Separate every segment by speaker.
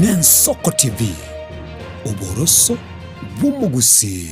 Speaker 1: Nensoko TV, oboroso bw'omogusii.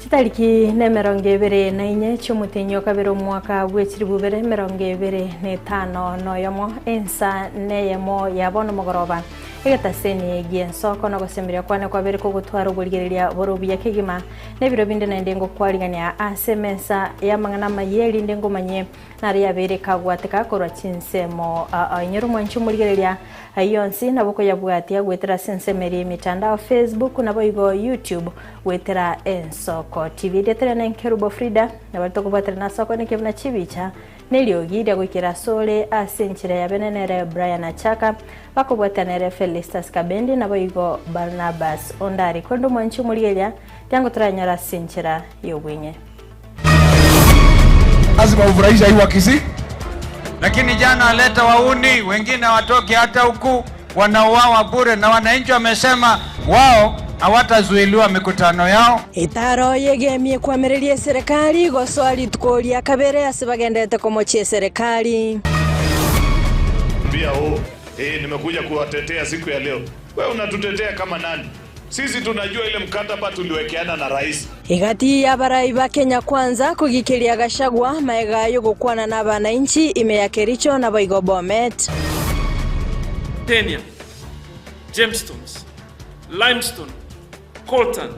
Speaker 2: Chitariki nemerongo ebere na inye chi'omotienyi o kabere omwaka bwe chilifu ibere emerongo ebere na etano na oyomo, ensa neyemo ya bono mogoroba. Egetaseni gi'ensoko na ogosemeria kwane kwabere kogotwara oborigereria bore obuya kegima, na ebiro binde naende ngokwarigania ase emesa y'amang'ana amayia, erinde ngomanye naro yabeire kagwateka korwa chinsemo. Inyora omwanchi omorigereria ayio onsi nabo okoyabwatia goetera ase ensemo eria y'emetandao, Facebook naboigo YouTube goetera Ensoko TV. Erieta riane Nkerubo Frida, nabo tokobwaterana ase okoenekia buna chibicha Neriogi riagoikera asore ase enchera ya bene nere Brian Achaka, bakobwatia nere Felistus Kabendi, naboigo Barnabas Ondari. Korende omwanchi omorigereria, tiango toranyore ase enchera y'obweng'e.
Speaker 3: Lazima ufurahisha hii Wakisii.
Speaker 4: Lakini jana aleta wauni wengine hawatoki hata huku, wanauawa bure, na wananchi wamesema wao hawatazuiliwa mikutano yao.
Speaker 5: Etaro yegemie koamereria eserekari gosoa rituko ria kabere ase bagenderete komochia eserekari.
Speaker 6: Pia oh, eh, nimekuja kuwatetea siku ya leo. Wewe unatutetea kama nani? Sisi tunajua ile mkataba tuliwekeana na rais.
Speaker 5: Egati y'abarai ba Kenya Kwanza kogikeria Gachagua maega y'ogokwana n'abanainchi ime ya Kericho naboigo Bomet.
Speaker 7: Titanium, gemstones, limestone, coltan,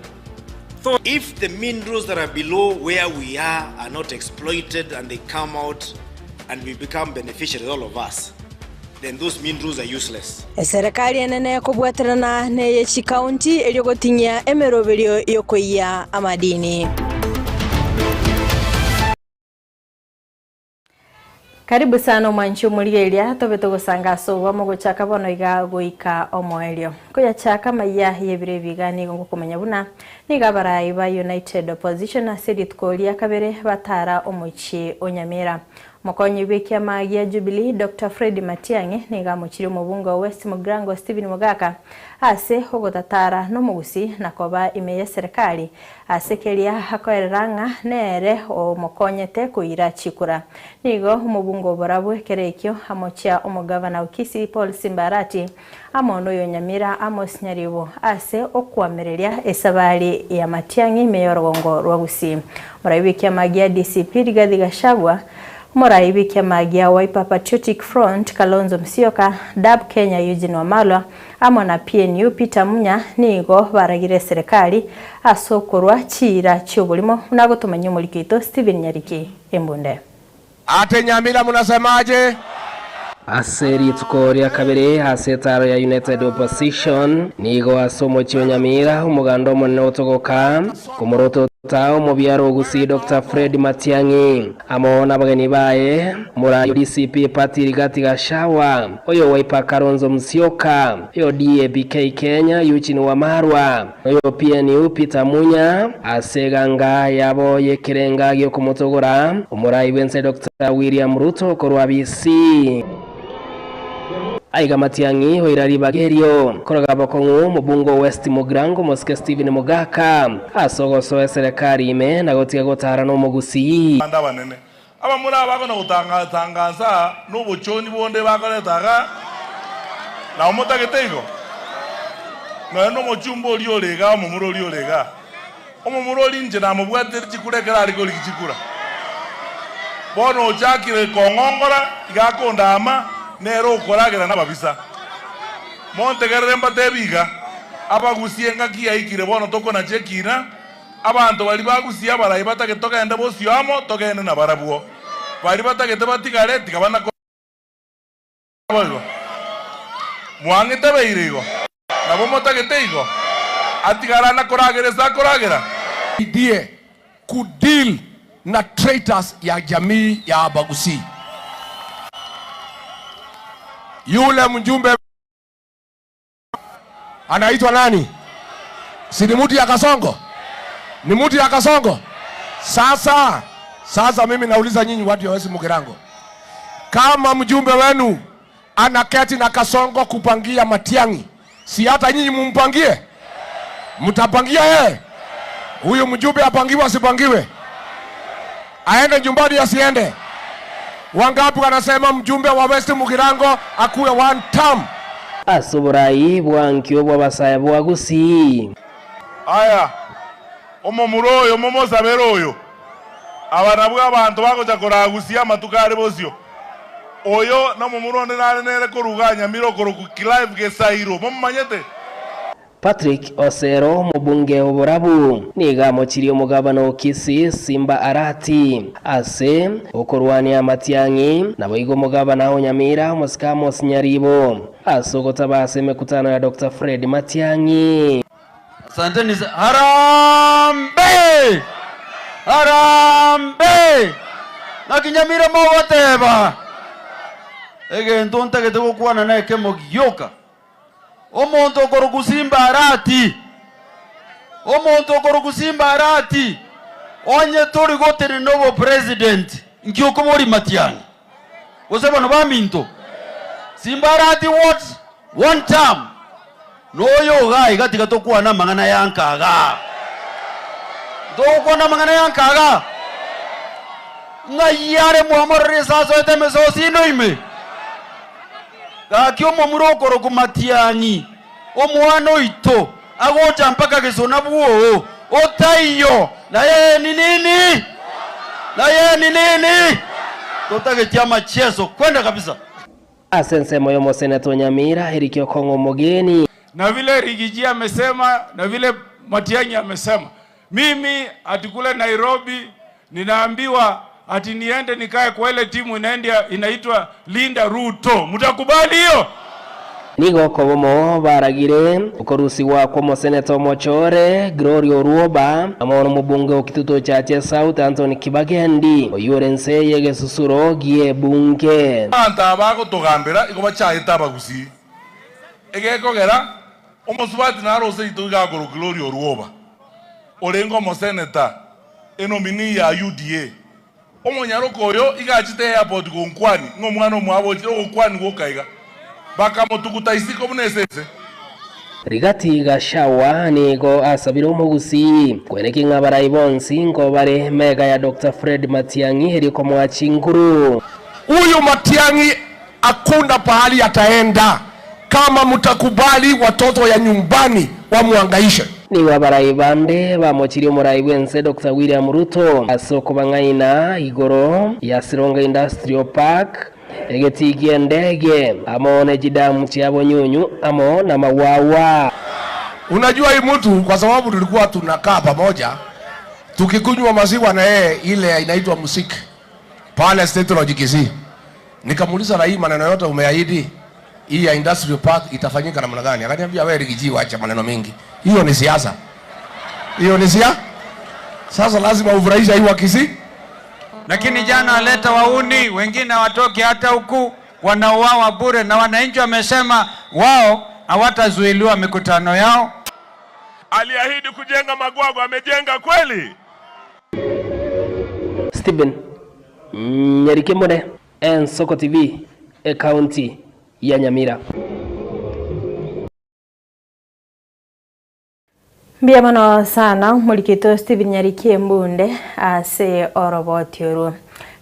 Speaker 7: thor.
Speaker 8: If the minerals that are below where we are are not exploited and they come out and we become beneficiaries, all of us, then those minerals are useless.
Speaker 5: Eserekari enene ekobwaterana neye chikaunti erio goting'ia emeroberio y'okoiyia amadini.
Speaker 2: Karibu sana omwanchi omorigereria tobe togosanga ase oboamo gochaka bono iga goika omoerio. Koyachaka amaiya y'ebiro ebi iga nigo ngokomanya buna nigo abarai ba United Opposition ase rituko ria kabere batara omochie o Nyamira. Omokonyi bw'ekiama gia Jubilee, Doctor Fred Matiang'i, nigo amochirie omobunge o West Mugirango Stephen Mogaka ase ogotatara nomogusii na koba ime y'eserekari ase keria akoerera ng'a nere omokonyete koira chikura. Nigo omobunge oborabwo ekero ekio amochia omogavana o Kisii Paul Simba Arati amo noyo Nyamira Amos Nyaribo ase okoamereria esabari ya Matiang'i ime y'orogongo rwa Gusii. Omorai bw'ekiama gia DCP Rigathi Gachagua, omorai bw'ekiama gia Wiper Patriotic Front Kalonzo Musyoka, DAP Kenya Eugene Wamalwa amo na PNU Peter Munya nigo baragire eserekari ase okorwa chiira chi'oborimo buna agotomanyia omoriki oito Stephen Nyariki Embunde.
Speaker 3: Ate Nyamira munasemaje?
Speaker 9: Ase rituko ria kabere ase etaaro ya United Opposition, nigo ase omochie o Nyamira omoganda omonene otogoka komorotota omobiaro o Gusii Doctor Fred Matiang'i amo nabageni baye omorai o DCP Party Rigathi Gachagua, oyo Wiper Kalonzo Musyoka, oyo DAP-K Kenya Eugene Wamalwa, Oyo PNU Peter Munya ase eganga yabo y'ekerenga gi'okomotogora omorai bw'ense Doctor William Ruto korwa BC. Aiga Matiang'i oira ribaga erio koroga bokong'u omobunge o West Mugirango Omosike Stephen Mogaka ase ogosoa eserekari ime na gotiga gotara nomogusii.
Speaker 6: Abande abanene abamura aba bakona gotangatangansa aa nobochoni bonde bakoreta igaa, nabo motagete igo? Nonya nomochumba oria ore igaa, omomura oria ore igaa, omomura oria inche namobwatire chikura ekero are korigia chikura. Bono ochakire kong'ongora, iga akondaama, nere okoragera nababisa. Montegerere mbatebi iga, abagusie engaki yaikire bono tokonacha ekina, Abanto baria bagusie abarai batagete togende bosio amo, togende nabarabwo. Baria batagete batigare, tiga bana boigo. Mwang'ete beire igo? Nabo motagete igo? Atigare ana koragera ase akoragera?
Speaker 3: Idie ku deal na traitors ya jamii ya Abagusii. Yule mjumbe anaitwa nani? Si ni mtu ya Kasongo? Ni mtu ya Kasongo? Sasa sasa mimi nauliza nyinyi watu wa West Mugirango, kama mjumbe wenu anaketi na Kasongo kupangia Matiang'i, si hata nyinyi mumpangie? Mtapangia yeye? Huyu mjumbe apangiwe asipangiwe? Aende nyumbani asiende? Wangapi wanasema mjumbe wa West Mugirango akuwe one term?
Speaker 9: Ase oborai bwankio bw'abasae bwa Gusii.
Speaker 6: Aya, omomura oyo momosabere oyo, aba nabwo abanto bagocha koragusia amatuko are bosio. Oyo nomomura onde nare nere korwa igaa Nyamira okorokwa Clive Gesairo, momomanyete?
Speaker 9: Patrick Osero, omobunge o Borabu, nigo amochirie omogabana o Kisii, Simba Arati, ase okorwania amatiang'i, naboigo omogabana o Nyamira, omosike Amos Nyaribo, ase ogotaba ase emekutano ya Doctor Fred Matiang'i.
Speaker 4: Asanteni sana. Harambee! Harambee! Naki Nyamira mogoteba? Egento ntagete gokwana nekemo gioka. Omonto okorokwa Simba Arati, omonto okorokwa Simba Arati, onye tori gotenena obopresident, nki okoboria Matiang'i? Gose bono baminto? Simba Arati what? One term. Noyo igaa iga tiga tokwane amang'ana ya nka igaa. Ntogokwana amang'ana ya nka igaa? Ng'ai are mwamorora ase asoete emesosi ino ime? Gaki omomura okorokwa Matiang'i, omwana oito, agocha mpaka gesona bwoo, otaiyo, naye ni nini? Naye ni nini? Totageti amacheso, kwenda kabisa.
Speaker 9: Ase ensemo y'omoseneta o Nyamira, Eric Okong'o Omogeni.
Speaker 7: Na vile Rigiji amesema na vile Matiang'i amesema, mimi ati kule Nairobi ninaambiwa ati niende nikae kwa ile timu inaendia inaitwa Linda Ruto. Mtakubali hiyo?
Speaker 9: Nigo okobomo baragire okorusigwa kw'omoseneta omochore Gloria Orwoba amo nomobunge o Kitutu Chache South Anthony Kibagendi oyio ore nse y'egesusuro gi'ebunge.
Speaker 6: Abanto aba bagotogambera igo bachaete abagusii, egekogera omosubati naro oseito iga akorokwa Gloria Orwoba, orenge omoseneta enominee ya UDA. Omonyaroka oyo iga achete airport gonkwani ng'a omwana omwabo ochire ogokwani gwoka iga, bakamotuguta isiko buna esese.
Speaker 9: Rigathi Gachagua nigo asabire omogusii kweneki ng'a abarai bonsi nkobare mega ya Doctor Fred Matiang'i erio komoa chinguru.
Speaker 3: Huyu Matiang'i hakuna pahali ataenda kama mtakubali watoto ya nyumbani wamuhangaishe.
Speaker 9: Nigo abarai bande bamochirie omorai bw'ense Doctor William Ruto ase okobang'aina igoro ya Sironga Industrial Park, egetii ki'endege, amo ne chidamu chia Bonyunyu amo namagwagwa.
Speaker 3: Unajua hii mtu kwa sababu tulikuwa tunakaa pamoja tukikunywa maziwa na yeye ile inaitwa musiki pale State Lodge Kisii. Nikamuuliza na hii maneno yote umeahidi hii ya industrial park itafanyika namna gani? Akaniambia wewe Rigiji, acha maneno mingi, hiyo ni siasa, hiyo ni siasa. Sasa lazima ufurahishe hii wa Kisii.
Speaker 4: Lakini jana aleta wauni wengine hawatoki hata huku, wanauawa bure, na wananchi wamesema wao hawatazuiliwa mikutano yao.
Speaker 6: Aliahidi kujenga Magwagwa, amejenga kweli?
Speaker 9: Stephen Nyarikemone, Ensoko TV, Ekaunti ya Nyamira.
Speaker 2: Mbuya mono sana omorikito Stephen Nyariki Embunde ase oroboti orwo.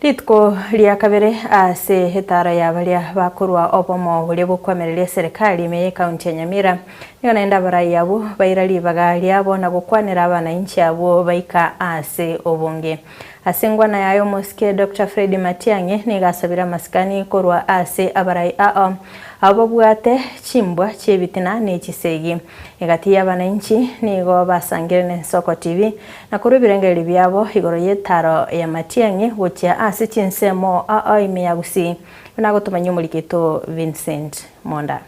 Speaker 2: Rituko ria kabere ase etaro ya baria bakorwa obomo boria bokwamereria eserekari ime y'ecounty ya Nyamira nigo naende abarai abwo baira ribaga riabo na gokwanera abanainchi abwo baika ase obonge. Ase engwana yaye omosike Doctor Fred Matiang'i nigo asabire amasikani korwa ase abarai ao abwo babwate chimbwa chi'ebitina ne chisegi. Egati y'abanainchi nigo basangire n'Ensoko TV na korwa ebirengererio biabo igoro y'etaro ya Matiang'i gochia ase chinsemo ao ime ya Gusii, buna agotomanyia omoriketo Vincent Monda.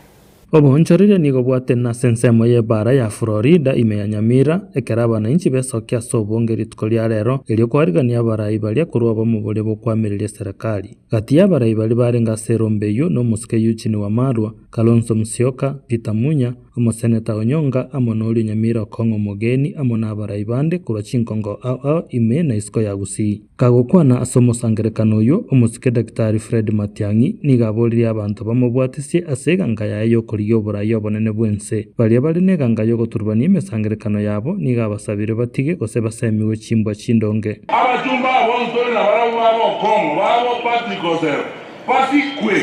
Speaker 10: Oboonchoreria nigo bwatenena ase ensemo y'ebaara ya Florida ime ya Nyamira, ekero abanainchi besokia ase obonge rituko ria rero, erio kwarigania abarai baria korwa obomo boria bokwamireria eserekari. Gati y'abarai baria barenge ase erombe eyio nomosike Eugene Wamalwa, Kalonzo Musyoka, Peter Munya, Omoseneta Onyonga amo noria Nyamira Okong'o Omogeni amo nabarai bande korwa chinkongo ao ao ime na isiko ya Gusii. Kagokwana ase omosangerekano oyio, omosike Daktari Fred Matiang'i nigo aboririe abanto bamobwatisie ase eganga yaye y'okorigia oborai obonene bw'ense. Baria bare neganga y'ogoturubania emesangerekano yabo nigo abasabire batige gose basemigwe chimbwa chindonge.
Speaker 6: Abachumba aba bonsi tore nabarabwo babe Okong'o, babe Patrick Osero, Basikwe,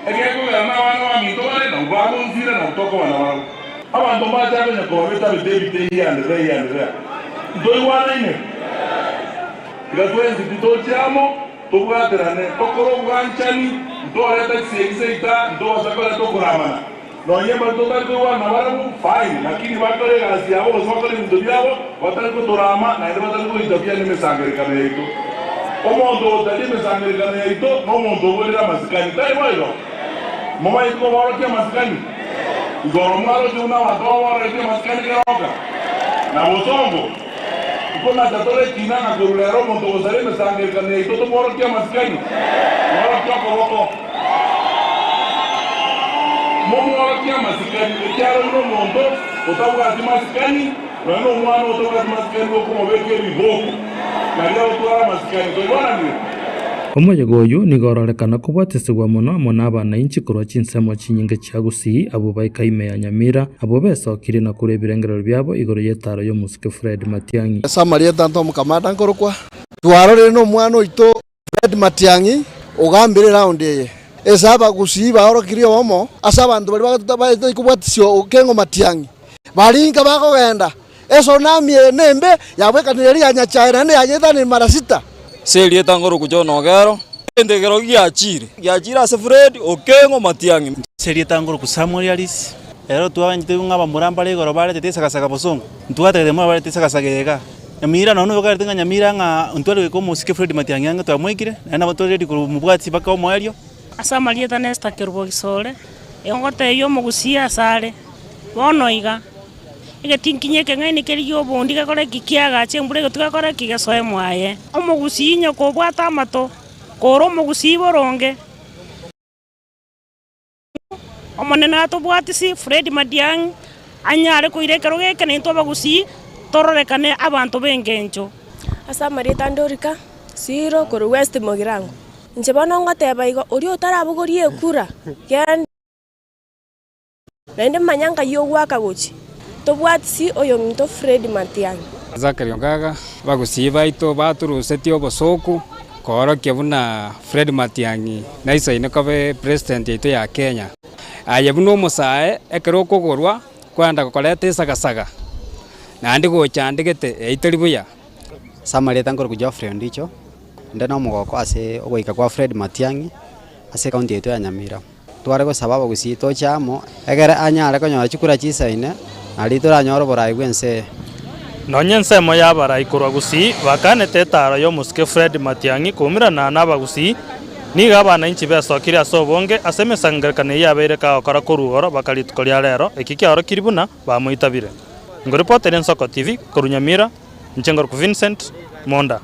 Speaker 6: ekiagera nabana baminto bare nabwo bagonsira na gotokoba nabarabwo. Abanto mbache konya koba betabete ebite here and there, here and there. Ntoigwanaine? Tiga twensi titoche amo, tobwaterane, tokore obwanchani, ntoreta chisegi seita, ntobasa koreta okoramana. Nonye mbare totari koigwana nabarabwo, fine, lakini bakore egasi yabo gose bakore ebinto biabo batari kotorama naende batari goitabia nemesangerekano yaito. Omonto ogotaria emesangerekano yaito nomonto oborire amasikani, tari boigo? Momanyeti koborokia amasikani? Igoro mwaroche buna abanto baborogetie amasikani keroka na bosongo? Nkonacha tore ekina ng'a korwa rero omonto ogosaria emesangerekano yaito tomworokie amasikani? Mworokie okoboko. Momworokie amasikani, ekiagera buna omonto otabwati masikani, nonya nomwana otabwati masikani gokomobeka ebiboko, nario agotwara amasikani. Toigwananire?
Speaker 10: Omoyega oyio nigo ororekana kobwatesigwa mono amo nabanainchi korwa chinsemo chinyinge chia Gusii abwo baika ime ya Nyamira, abwo besokirie na korwa ebirengererio biabo igoro y'etaro y'omosike Fred Matiang'i.
Speaker 11: Ase amarieta Anto Omokamanda nkorokwa, twarorire nomwana oito Fred Matiang'i ogambire eraundi eye ase abagusii baorokirie obomo ase abanto baria batari kobwatisia Okengo Matiang'i barinka bakogenda esonami eye nembe yabwekanire eria ya Nyachae naende yayetanire mara sita.
Speaker 12: Ase erieta ngoroku John Ogero, egento ekero giachire, giachire ase Fred Okengo Matiang'i.
Speaker 13: Ase erieta ngoroku Samuel Arisi, ero twaganchete ng'a abamura mbare igoro baretete esagasaga bosongo, ntwatagete mono barete esagasaga eye igaa. Nyamira nonya noyokarete ng'a Nyamira ng'a ntware goika omosike Fred Matiang'i ang'e twamoikire, naende nabo tore ready komobwatia mpaka omoerio.
Speaker 14: Ase amarieta n'Esther Kerubo Gisore, egotebia omogusii asare, Bono iga, egetinkinyi ekeng'aini kerigie obondi gekore ki? Kiagache embura egetwe gekore ki? Gesoe mwaye. Omogusii nyoko obwate amato, kore omogusii boronge. Omonene atobwatisi Fred Matiang'i anyare koira ekerogo eke naintwe abagusii tororekane abanto b'engencho.
Speaker 15: Ase amarieta ande Orika, Siro, korwa West Mogirango. Inche bono ngoteba igo, oria otarabogorie ekura, genda naende manya nkai ogoaka gochia. Tobwatisi oyominto Fred Matiang'i.
Speaker 16: Zachary Ongaga, Abagusii baito batorusetie obosooku koorokia buna Fred Matiang'i naisaine koba epresident yaito ya Kenya. Aye buna omosae ekero okogorwa kwenda koreta esagasaga naende gochandegete eyio teri buya.
Speaker 17: Ase amarieta nkorokwa Geoffrey Ondicho, inde nomogoko ase ogoika kwa Fred Matiang'i ase ekaunti yaito ya Nyamira. Tware gosaba abagusii toche amo, egere anyare konyora chikura chisaine, nario toranyore oboraai bw'ense eye.
Speaker 10: Nonya ensemo y'abarai korwa Gusii bakanete etaaro y'omosike Fred Matiang'i koumerana n'abagusii, nigo abanainchi besokirie ase obonge ase emesangererekano eyio yabeire kagokora korwa igoro baka rituko ria rero, eki kiaorokirie buna bamoitabire. Ngoripoteria Ensoko TV korwa Nyamira, inche ngorokwa Vincent Monda.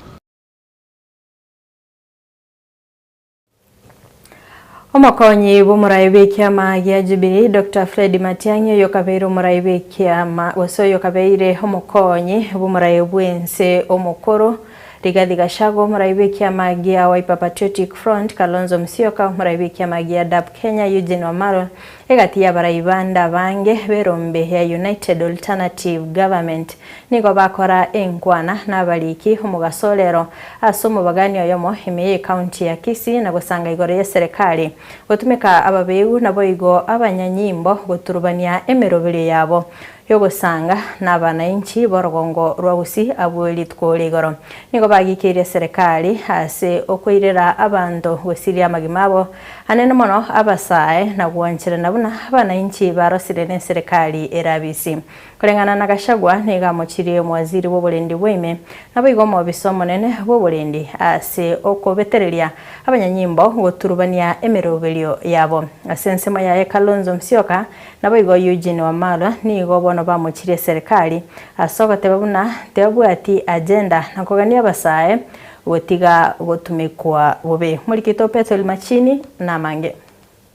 Speaker 2: Omokonyi bw'omorai bw'ekiama gia Jubilee Doctor Fred Matiang'i oyokabeire omorai bw'ekiama gose oyokabeire omokonyi bw'omorai bw'ense omokoro Rigathi Gachagua omorai bw'ekiama gia Wiper Patriotic Front Kalonzo Musyoka omorai bw'ekiama gia DAP Kenya Eugene Wamalwa Egati y'abarai bande abange b'erombe ya United Alternative Government nigo bakora enkwana n'abariki omogaso orero ase omobagani oyomo ime y'ecounty ya Kisii na gosanga igoro y'eserekari gotumeka ababegu naboigo abanyanyimbo goturubania emeroberio yabo. Y'ogosanga nabananchi b'orogongo rwa Gusii abwo rituko ria igoro. Nigo bagikeirie eserekari ase okoirera abanto gosiria amagima abo anene mono abasae na gwancherana buna abananchi barosire neserekari erabisi. Koreng'ana na Gachagua nigo amochirie omowaziri bw'oborendi bwaime naboigo omobisa omonene bw'oborendi ase okobetereria abanyanyimbo goturubania emeroberio yabo. Ase ensemo yaye Kalonzo Musyoka Naboigo Eugene Wamalwa nigo bono bamochirie eserekari ase ogoteba buna tebabwati agenda na kogania abasae gotiga gotumekwa bobe. Morikito Pethuel Machini namange.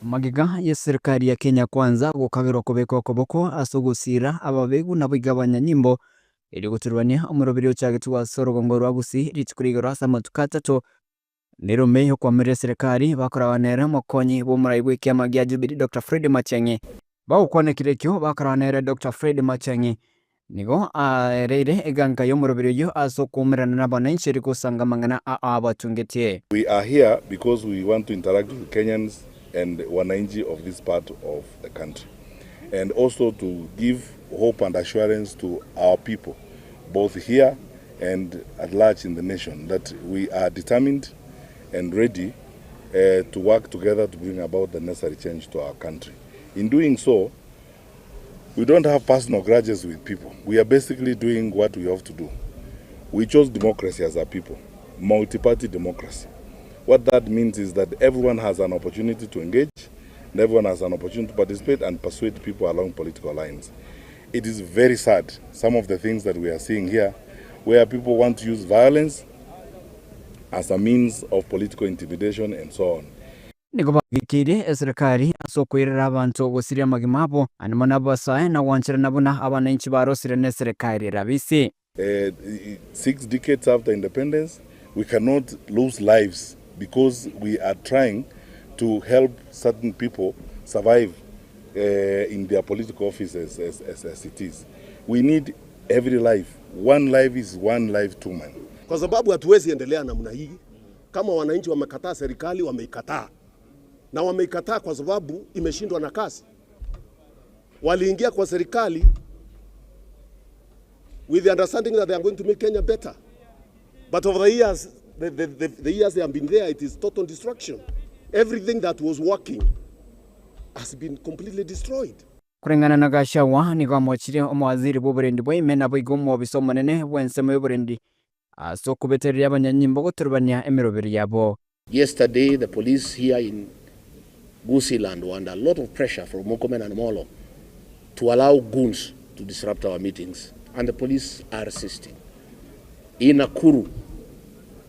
Speaker 18: Magega y'eserikari ya Kenya Kwanza gokaberwa kobeka okoboko ase ogosiira ababegu naboigo abanyanyimbo erio goturubania omoroberi ochagetwe ase orogongo rwa Gusii rituko ria igoro ase amatuko atato Nerome yokoamerera eserekari bakoragwa nere omokonyi bw'omorai bw'ekiama gia Jubilee Doctor Fred Matiang'i. Bagokwana ekero ekio bakoragwa nere Doctor Fred Matiang'i nigo aereire eganka y'omoroberi oyio ase okoumerana n'abananchi erio gosanga amang'ana ao abatungetie.
Speaker 6: We are here because we want to interact with Kenyans and wananchi of this part of the country and also to give hope and assurance to our people both here and at large in the nation that we are determined and ready uh, to work together to bring about the necessary change to our country. In doing so, we don't have personal grudges with people. We are basically doing what we have to do. We chose democracy as a people, multi-party democracy. What that means is that everyone has an opportunity to engage, and everyone has an opportunity to participate and persuade people along political lines. It is very sad, some of the things that we are seeing here, where people want to use violence as a means of political intimidation and so on.
Speaker 18: Nigo bagikeirie eserekari ase okoirera abanto gosiria amagima abo, naende mono abasae na gwancherana buna abananchi barosire neserekari erabisi.
Speaker 6: 6 decades after independence, we cannot lose lives because we are trying to help certain people survive in their political offices as, as, as it is. We need every life. One life is one life too many.
Speaker 19: Kwa sababu hatuwezi endelea namna hii. Kama wananchi wamekataa serikali, wameikataa na wameikataa kwa sababu imeshindwa na kazi. Waliingia kwa serikali with the understanding that they are going to make Kenya better. But over the years, the, the, the, the years they have been there, it is total destruction. Everything that was working has been completely destroyed.
Speaker 18: Koreng'ana na Gachagua, nigo amochirie omowaziri bw'oborendi bwa ime naboigo omobisa omonene bw'ensemo y'oborendi ase okobetereria abanyanyimbo goturubania emeroberi yabo.
Speaker 8: Yesterday the police here in Gusiiland were under a lot of pressure from Murkomen and Molo to allow goons to disrupt our meetings and the police are resisting. In Nakuru,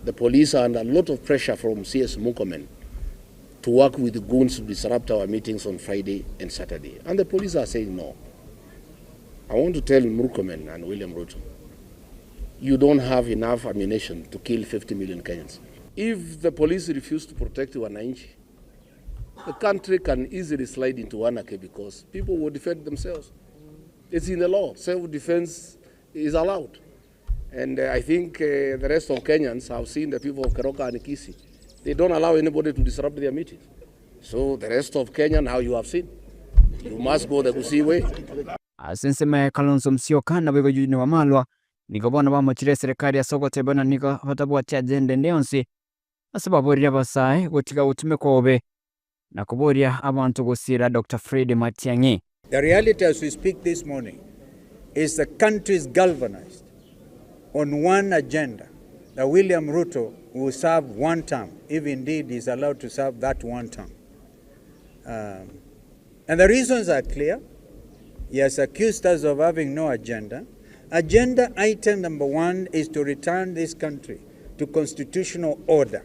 Speaker 8: the police are under a lot of pressure from CS Murkomen to work with the goons to disrupt our meetings on Friday and Saturday. And the police are saying no. I want to tell Murkomen and William Ruto, you don't have enough ammunition to kill 50 million Kenyans. If the police refuse to protect wananchi, the country can easily slide into anarchy because people will defend themselves. It's in the law. Self-defense is allowed. And I think the rest of Kenyans have seen the people of Keroka and Kisii. They don't allow anybody to disrupt their meetings. So the rest of Kenya now you have seen. You must go the Gusii way.
Speaker 18: Ase ensemo ya Kalonzo Musyoka naboigo Eugene Wamalwa nigo bono bamochire eserekari ase ogoteba buna nigo batabwati agenda ende yonsi ase baborire abasae gotiga gotumekwa bobe na koboria abanto gosiira Doctor Fred Matiang'i.
Speaker 20: The reality as we speak this morning is the country is galvanized on one agenda that William Ruto will serve one term, if indeed he's allowed to serve that one term. And the reasons are clear. He has accused us of having no agenda. Agenda item number one is to return this country to constitutional order,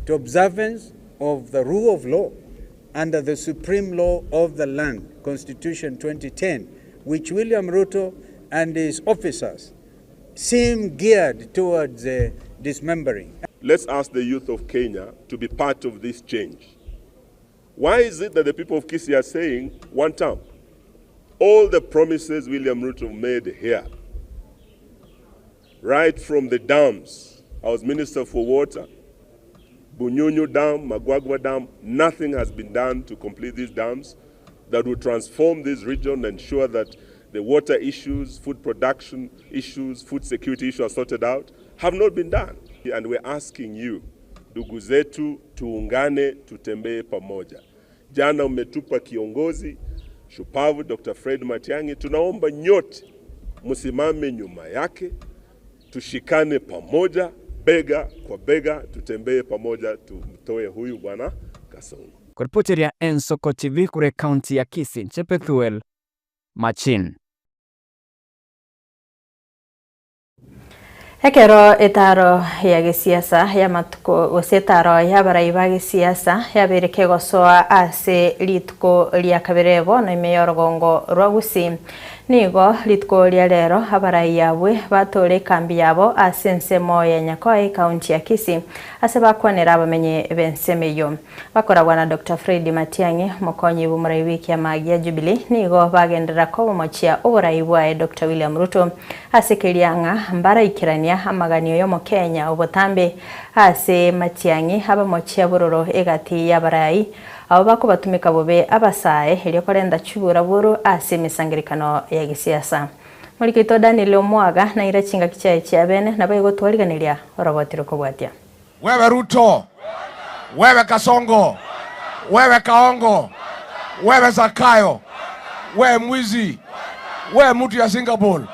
Speaker 20: to observance of the rule of law under the supreme law of the land, Constitution 2010, which William Ruto and his officers seem geared towards dismembering.
Speaker 21: Let's ask the youth of Kenya to be part of this change. Why is it that the people of Kisii are saying one term? All the promises William Ruto made here, right from the dams, I was Minister for Water, Bunyunyu Dam, Magwagwa Dam, nothing has been done to complete these dams that will transform this region and ensure that the water issues, food production issues, food security issues are sorted out, have not been done. And we're asking you, ndugu zetu, tuungane, tutembee pamoja. Jana umetupa kiongozi shupavu Dr. Fred Matiang'i, tunaomba nyote msimame nyuma yake, tushikane pamoja, bega kwa bega, tutembee pamoja, tumtoe huyu bwana Kasongo.
Speaker 18: Kuripoteria Ensoko TV kure county ya Kisii, Chepethuel Machin.
Speaker 2: Ekero etaro ya gesiasa y'amatuko gose etaro y'abarai ba gesiasa yabeire kegosoa ase rituko ria kabere bono ime y'orogongo rwa Gusii. Nigo rituko ria rero abarai abwe batore ekambi yabo ase ensemo ya Nyakoe ekaunti ya Kisii ase bakwanera abamenyi b'ensemo eyio. Bakoragwa na Doctor Fred Matiang'i omokonyi bw'omorai bw'ekiama gia Jubilee nigo bagenderera kobomochia oborai bwaye Doctor William Ruto Ase keria ng'a mbaraikerania amaganio y'Omokenya obotambe ase matiang'i abamochia bororo egati y'abarai, abwo bakobatumeka bobe abasae erio korenta chibura buru ase emesangerekano ya gesiasa. Morikaito Daniel Omwaga naira chingaki chiaye chiabene naboigo twariganeria oroboti rokobwatia.
Speaker 3: Wewe Ruto, wewe Kasongo, wewe Kaongo, wewe Zakayo, wewe mwizi, wewe mtu ya Singapore.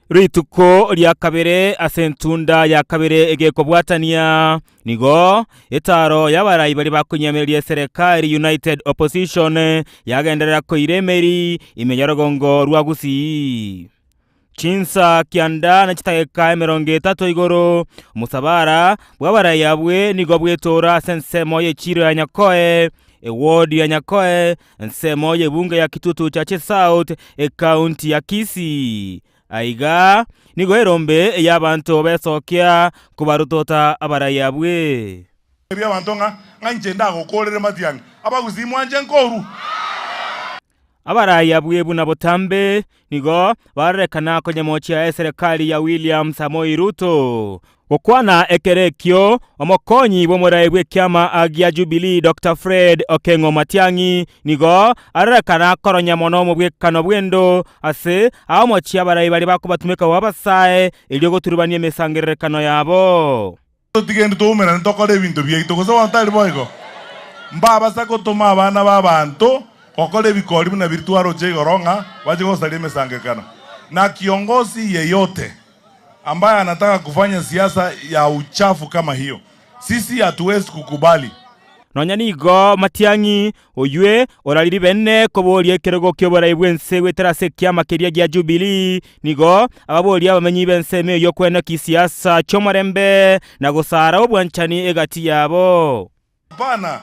Speaker 1: Rituko ria kabere ase entunda ya kabere egekobwatania nigo etaro y'abarai baria bakonyemereria eserekari United Opposition yagenderera koira emeri ime y'orogongo rwa Gusii. Chinsa kianda ne chitageka emerongo etato igoro, omosabara bw'abarai abwe nigo bwetoora ase ensemo y'echiiro ya Nyakoe, ewodi ya Nyakoe, ensemo y'ebunge ya Kitutu Chache South, ekaunti ya Kisii. Aiga nigo erombe y'abanto besokia kobarotota abarai abwe.
Speaker 6: Tebia abanto ng'a ng'a inche ndagokoorere matiang'i, abagusii mwanche nkoru.
Speaker 1: Abarai abwe buna botambe nigo barorekana konyemochia eserekari ya William Samoei Ruto. Gokwana ekero ekio, omokonyi bw'omorai bw'ekiama gia Jubilee Doctor Fred Okengo Matiang'i nigo arorekana koronya mono omobwekano bw'endo ase aomochie abarai baria bakobatumeka bo abasae erio goturubania emesangererekano yabo.
Speaker 6: Totigende toumerane tokore ebinto biaito, gose bono tari boigo? Mbabasa gotoma abana b'abanto gokora ebikori buna biria twaroche igoro ng'a bache gosaria emesangererekano. Na kiongozi yeyote ambaye anataka kufanya siasa ya uchafu kama hiyo, sisi hatuwezi kukubali.
Speaker 1: Nonya nigo Matiang'i oywe orariri bene koboria ekerogo ki'oborai bw'ense goetera ase ekiama keria gia Jubilee, nigo ababoria abamenyi b'ensemo eyio kwena kisiasa chi'omorembe na gosara obwanchani egati yabo.
Speaker 6: Hapana,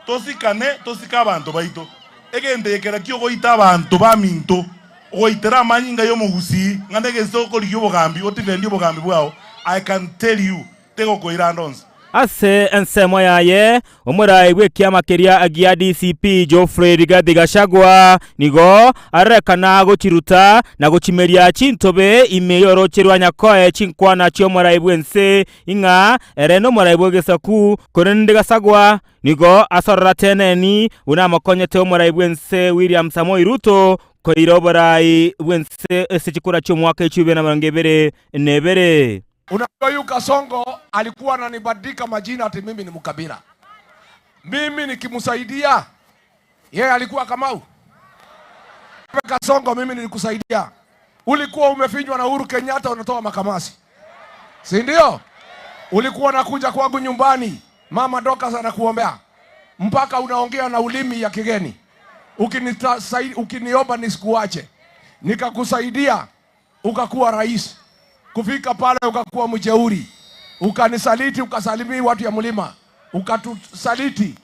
Speaker 6: tosikane, tosike abanto baito. Egento ekera ki'ogoita abanto baminto, ogoitera amanyinga y'omogusii, ng'a negese okorigia obogambi, otifendie obogambi bwao, I can tell you, tegokoira ande onsi.
Speaker 1: Ase ensemo yaye, omorai bw'ekiama keria gia DCP Geoffrey Rigathi Gachagua nigo arorekana gochiruta na gochimeria chintobe ime y'oroche rwa Nyakoe chinkwana chi'omorai bw'ense ing'a ere nomorai bw'egesaku korende Gachagua nigo asorora teneni buna amokonyete omorai bw'ense William Samoei Ruto koira oborai bw'ense ase chikura chi'omwaka echibere na merongo ebere nebere.
Speaker 3: Unajua huyu Kasongo alikuwa ananibadika majina ati mimi ni mkabila. Mimi nikimsaidia yeye alikuwa Kamau. Kasongo, mimi nilikusaidia. Ulikuwa umefinywa na Uhuru Kenyatta unatoa makamasi, si ndio? Ulikuwa unakuja kwangu nyumbani, mama Dorcas anakuombea mpaka unaongea na ulimi ya kigeni, ukiniomba nisikuache, nikakusaidia ukakuwa rais, kufika pale ukakuwa mjeuri, ukanisaliti, ukasalimia watu ya mlima, ukatusaliti,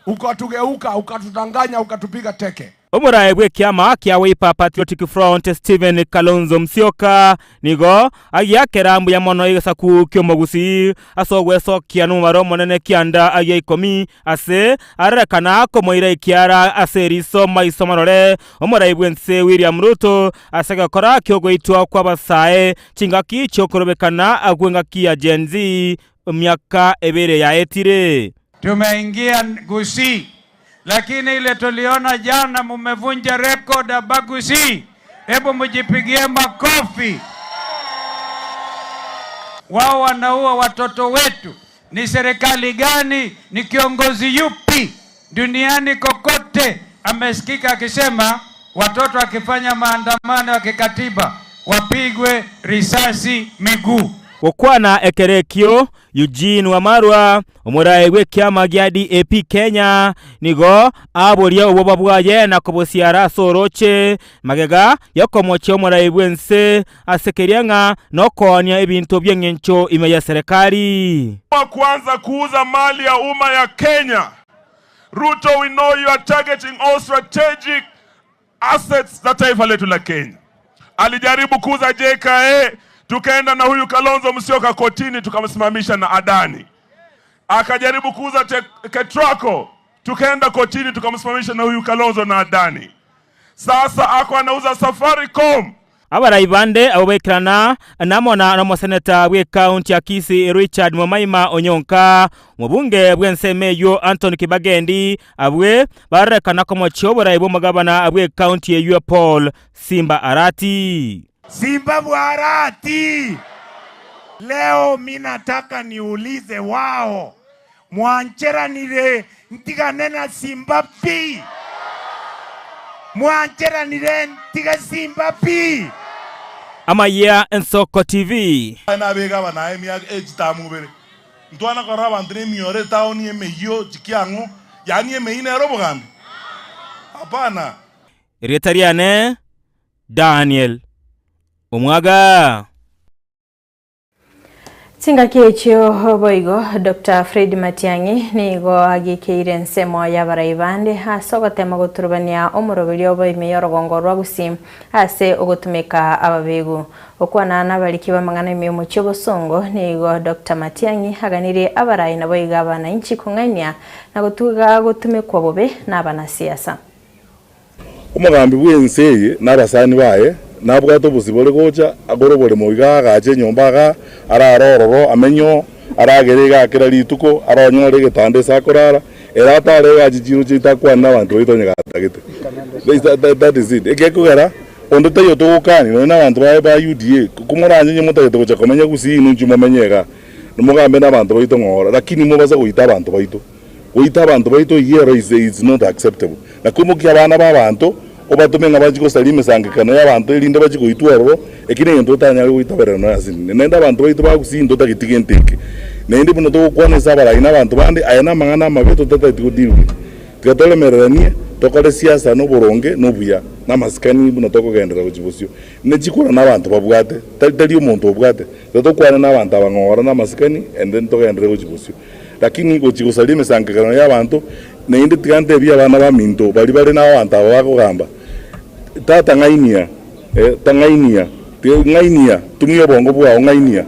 Speaker 3: ukatugeuka, ukatudanganya, ukatupiga teke.
Speaker 1: Omorae bw'ekiama kia Wiper Patriotic Front Stephen Kalonzo Musyoka nigo agiakera mbuya mono egesaku ki'omogusii ase ogwesokia nomobaro omonene kianda agia ikomi ase arorekana komoira ekiara ase eriso maiso marore Omorai bw'ense William Ruto ase egekora ki'ogoitwa kw'abasae chingaki chi'okorobekana kw'engaki ya Gen Z emiaka ebere yaetire.
Speaker 7: Tumeingia Gusii, lakini ile tuliona jana mumevunja record ya Bagusii. Hebu mjipigie makofi. Wao wanaua watoto wetu. Ni serikali gani? Ni kiongozi yupi duniani kokote amesikika akisema watoto wakifanya maandamano ya kikatiba wapigwe risasi miguu?
Speaker 1: Gokwana ekero ekio, Eugene Wamalwa, omoraai bw'ekiama gia DAP Kenya, nigo aboria obwoba bwaye na kobosiara ase orooche magega y'okomochia omoraai bw'ense ase keria ng'a nokoonia ebinto bi'engencho ime y'eserekari.
Speaker 6: Wa kwanza kuuza mali ya umma ya Kenya. Ruto, we know you are targeting all strategic assets za taifa letu la Kenya. Alijaribu kuuza JKA, tukaenda na huyu Kalonzo Musyoka kotini, tukamsimamisha na Adani. Akajaribu kuuza Ketraco, tukaenda kotini, tukamsimamisha na huyu Kalonzo na Adani. Sasa ako anauza Safaricom.
Speaker 1: Abarai bande abwo baikerana namona nomoseneta bw'ekaunti ya Kisii Richard Mwamaima Onyonka, omobunge bw'ensemo eyio Anthony Kibagendi, abwe barorekana komochia oborai bw'omogabana bw'ekaunti eyio Paul Simba Arati.
Speaker 5: Simba bwa Arati! Leo mi nataka niulize wao, mwancheranire ntigane na Simba pi? Mwancheranire ntige Simba pi?
Speaker 1: Amayia Ensoko TV.
Speaker 6: Nabeke abanaye emiaka echitamu ibere, ntwana korora abanto nemioro etaoni emeyio chikiang'o, yaani emeyio nere obogambi? Hapana.
Speaker 1: Erieta riane Daniel Omwaga.
Speaker 2: Chingaki echio boigo Doctor Fred Matiang'i nigo agikeire ensemo y'abarai bande ase ogotema goturubania omoroberio obo ime y'orogongo rwa Gusii ase ogotumeka ababegu. Gokwana nabariki b'amang'ana ime y'omochie obosongo nigo Doctor Matiang'i aganirie abarai naboigo abanainchi kong'ainia na gotuga gotumekwa bobe nabanasiasa.
Speaker 6: Omogambi bw'ense eye na abasani baye nabwate obosibore gocha agore oboremo iga agache enyomba igaa, arare ororo, amenye oo, aragere igaa kera rituko, aronyore egetanda ase akorara, ere atare igaa chichiro chiaito akwane nabanto baito onye gatagete. That is it. Egekogera onde taiyo togokania nonye nabanto baye ba UDA, komoranye onye motagete gocha komenya gusii inwe inchuo momenye igaa, mogambe nabanto baito ng'ora, lakini mobasa goita abanto baito. Goita abanto baito eyio ero is is not acceptable. Na koimokia abana ba abanto obatome ng'a bachie gosaria emesangekano y'abanto erinde bachie goitwa ororo, eki negento otanyare goitaberera nonya ase ninde. Naende abanto baito ba Gusii ntotageti gento eke. Naende buna togokwana ase abarai na abanto bande, aya namang'ana amabe totatageti go deal with. Tiga toremereranie, tokore siasa noboronge na obuya, na amasikani buna tokogenderera gochia bosio. Ne chikura nabanto babwate, tari tari omonto obwate. Tiga tokwane nabanto aba ng'ora na amasikani and then togenderere gochia bosio. Lakini gochia gosaria emesangererekano y'abanto, naende tiga ntebie abana baminto baria bare nabaanto aba bakogamba, Tata ng'ainia, eh, tang'ainia, tiga ng'ainia, tumia obongo bwao, ng'ainia.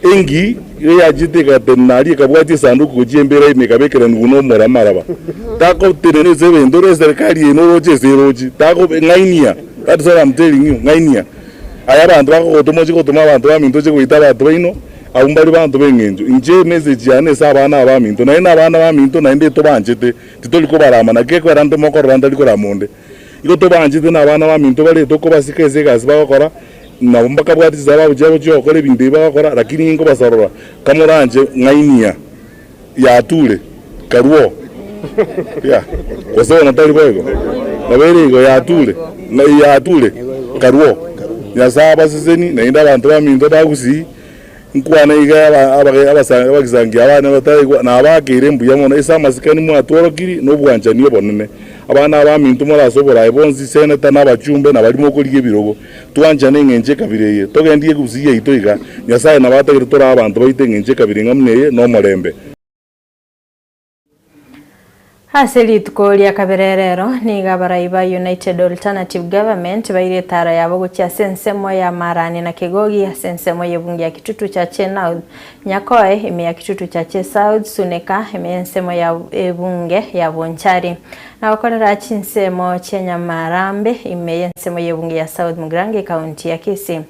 Speaker 6: Engi iga yachete egatenena aria ekabwatia esanduku gochia embera ime ekabekeranigwa buna omoro amaraba. Tagotenena ase ebento ore eserekari eye noroche ase erochi, tago ng'ainia, that is what I'm telling you, ng'ainia. Aye abanto bakogotoma ochie gotoma abanto baminto oche goita abanto baino, Abwo mbare banto b'engencho. Inche emessage yane ase abana aba baminto, naende nabana baminto, naende tobanchete, titori kobarama, naki ekwera nte mokorora ntari korama onde. Igo tobanchete na abana baminto bare tokobasika ase egasi bagokora, nabo mbakabwate chisababu chiabo chi'ogokora ebinto ebi bagokora, lakini inkobasorora, kamoranche ng'ainia yature, karuo. Yeah. Gose bono tari boigo? Nabo ere igo, yature, ng'a yature, karuo. Nyasae abaseseni, naende abanto baminto bagusii, Nkwane iga abagisangi abane bataraigwa, nabakeire mbuya mono ase amasikani mwatworokirie na obwanchani obonene. Abana abaminto more ase oboraai bonsi, seneta na abachumbe, na baria mokorigia ebirogo, twanchane engencho ekabira eye, togendie egusii yaito iga. Nyasae nabo atagete tore abanto baito engencho ekabira ing'a buna eye nomorembe.
Speaker 2: Ase rituko ria kabere rero, nigo abarai ba United Alternative Government baire etaro yabo gochia ase ensemo ya Marani na Kegogi ase ensemo y'ebunge ya Kitutu Chache North, Nyakoe ime ya Kitutu Chache South, Suneka ime y'ensemo ya ebunge ya Bonchari na gokorera chinsemo chia Nyamarambe ime y'ensemo y'ebunge ya South Mugirango ekaunti ya Kisii.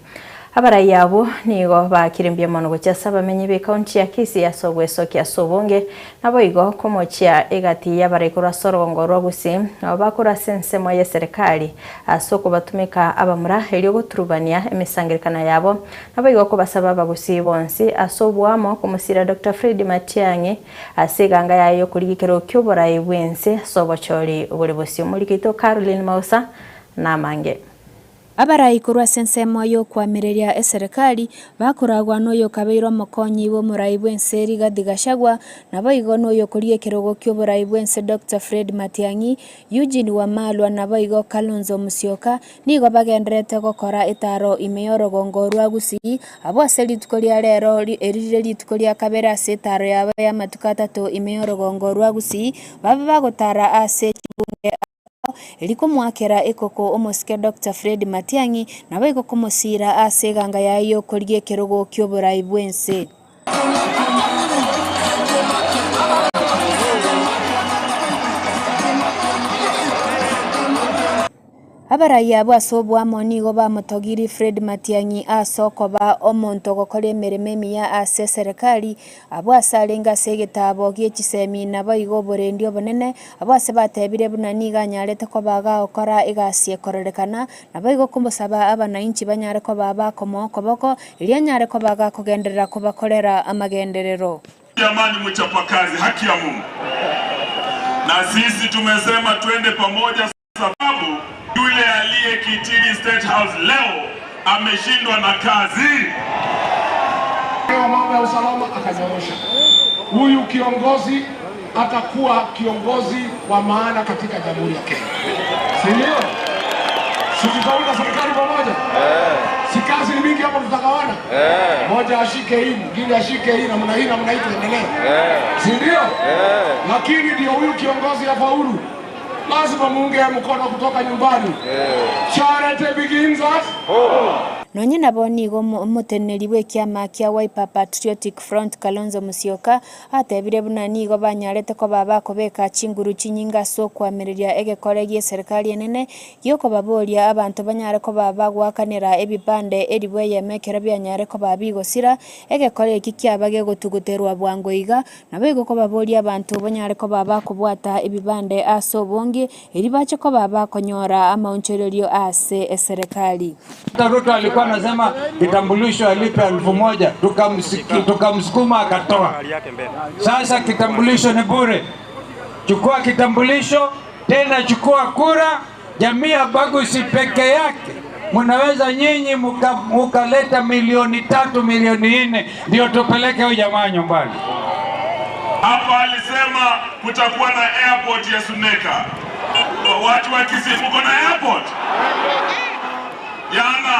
Speaker 2: Abarai abwo nigo baakire mbuya mono gochia ase abamenyi b'ekaunti ya Kisii ase ogwesokia ase obonge, naboigo komochia egati y'abarai korwa ase orogongo rwa Gusii nabo bakorwa ase ensemo y'eserekari ase okobatumeka abamura erio goturubania emesangerekano yabo, naboigo kobasaba abagusii bonsi ase oboamo komosira Doctor Fred Matiang'i ase eganga yaye y'okorigia ekerogo ki'oborai bw'ense ase obochori bore bosio. Omoriki oito Caroline Mausa namange.
Speaker 4: Abarai korwa ase ensemo y'okoamereria eserekari, bakoragwa noyokabeire omokonyi bw'omorai bw'ense Rigathi Gachagua, naboigo noyokorigia ekerogo ki'oborai bw'ense Doctor Fred Matiang'i, Eugene Wamalwa naboigo Kalonzo Musyoka, nigo bagendererete gokora etaro ime y'orogongo rwa Gusii, abwo ase rituko ria rero eri rire rituko ria kabere ase etaro yabo y'amatuko atato ime y'orogongo rwa Gusii, babe bagotara ase chibunge Erio komoakera ekoko omosike Doctor Fred Matiang'i naboigo komosiira ase eganga yaye y'okorigia ekerogo ki'oborai bw'ense. Abarai abwo ase oboamo nigo bamotogirie Fred Matiang'i ase okoba omonto ogokora emeremo emiya ase eserekari, abwo ase arenge ase egetabo gie chisemi naboigo oborendi obonene, abwo ase batebire buna nigo anyarete koba agokora egasi ekororekana, naboigo komosaba abanainchi banyare koba bakomoa okoboko, erio anyare koba gakogenderera kobakorera amagenderero.
Speaker 6: Jamani mchapakazi, haki ya Mungu. Na sisi tumesema twende pamoja sababu yule aliye kitini State House leo ameshindwa na kazi.
Speaker 3: Leo mambo ya usalama akanyorosha. Huyu kiongozi atakuwa kiongozi wa maana katika Jamhuri ya Kenya, si ndio? Si tutaunda serikali pamoja? Si kazi ni mingi hapo, tutagawana, moja ashike hii, mwingine ashike hii, namna hii namna hii, tuendelee, si ndio? Lakini ndio huyu kiongozi afaulu, lazima muunge mkono kutoka nyumbani. Charity begins at
Speaker 4: Nonye nabo nigo omoteneneri bw'ekiama kia Wiper Patriotic Front Kalonzo Musyoka atebire buna nigo banyarete koba bakobeka chinguru chinyinge ase okoamereria egekore gi'eserikari enene giokobaboria abanto banyare koba bagoakanera ebipande elifu eyemo ekero bianyare koba bigosira egekore eki kiaba gegotuguterwa bwango iga Naboigo kobaboria abanto banyare koba bakobwata ebibande ase obonge, erio bache koba bakonyora amaonchorerio ase eserekari.
Speaker 7: Hata Ruto alikuwa anasema kitambulisho alipe elfu moja tukamsukuma akatoa. Sasa kitambulisho ni bure. Chukua kitambulisho tena chukua kura. Jamii ya Bagusi peke yake munaweza nyinyi mukaleta milioni 3 milioni 4 ndio tupeleke huyu jamaa nyumbani.
Speaker 6: Hapa alisema kutakuwa na airport ya Suneka. Watu wa Kisii mko na airport? Jana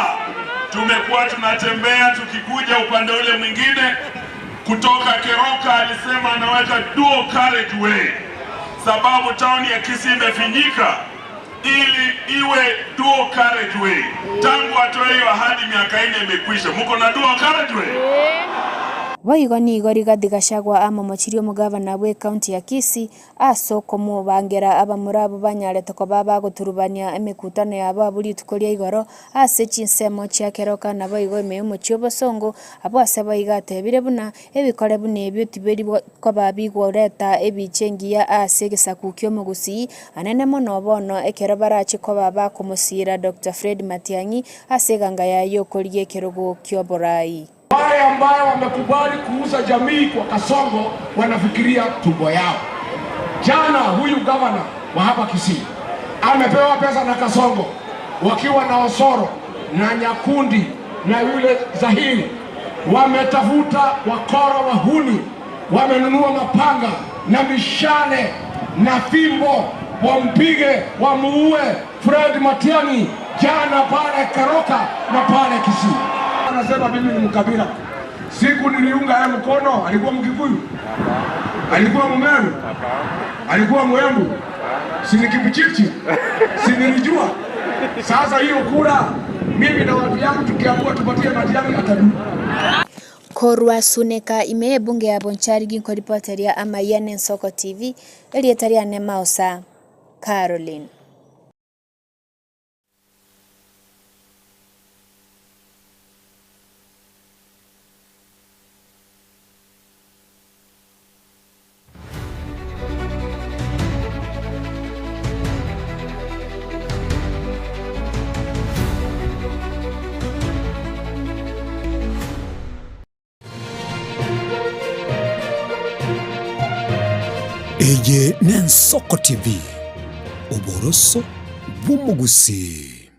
Speaker 6: tumekuwa tunatembea tukikuja upande ule mwingine kutoka Keroka, alisema anaweka dual carriageway sababu town ya Kisii imefinyika ili iwe dual carriageway. Tangu atoe hiyo ahadi miaka 4 imekwisha. Mko na dual carriageway?
Speaker 4: Boigo nigo Rigathi Gachagua amomochirie omogavana bw'ecounty ya Kisii ase okomobangera abamura abwo banyarete koba bagoturubania emekutano yabo abwo rituko ria igoro ase chinsemo chia Keroka naboigo ime y'omochie obosongo abwo ase boigo atebire buna ebikore buna ebio tibiri koba bigoreta ebicha engiya ase egesaku ki'omogusii anene mono bono ekero barache koba bakomosiira Doctor Fred Matiang'i ase eganga yaye y'okorigia ekerogo ki'oborai.
Speaker 3: Wale ambayo wamekubali kuuza jamii kwa Kasongo wanafikiria tumbo yao. Jana huyu gavana wa hapa Kisii amepewa pesa na Kasongo wakiwa na Osoro na Nyakundi na yule Zahiri, wametafuta wakora wahuni, wamenunua mapanga na mishale na fimbo, wampige wamuue Fred Matiang'i jana pale Keroka na pale Kisii. Anasema mimi ni mkabila. Siku niliunga yeye mkono alikuwa Mkikuyu? Alikuwa Mmeru? Alikuwa Mwembu? Si ni Kipichichi? Si nilijua? Sasa hiyo kura mimi na watu yangu tukiamua tupatie Matiang'i atadu.
Speaker 4: Korwa Suneka ime y'ebunge ya Bonchari ginkoripoteria amayia n'Ensoko TV, erieta riane Mausa Caroline.
Speaker 9: Eye n'Ensoko TV, oboroso bw'omogusii.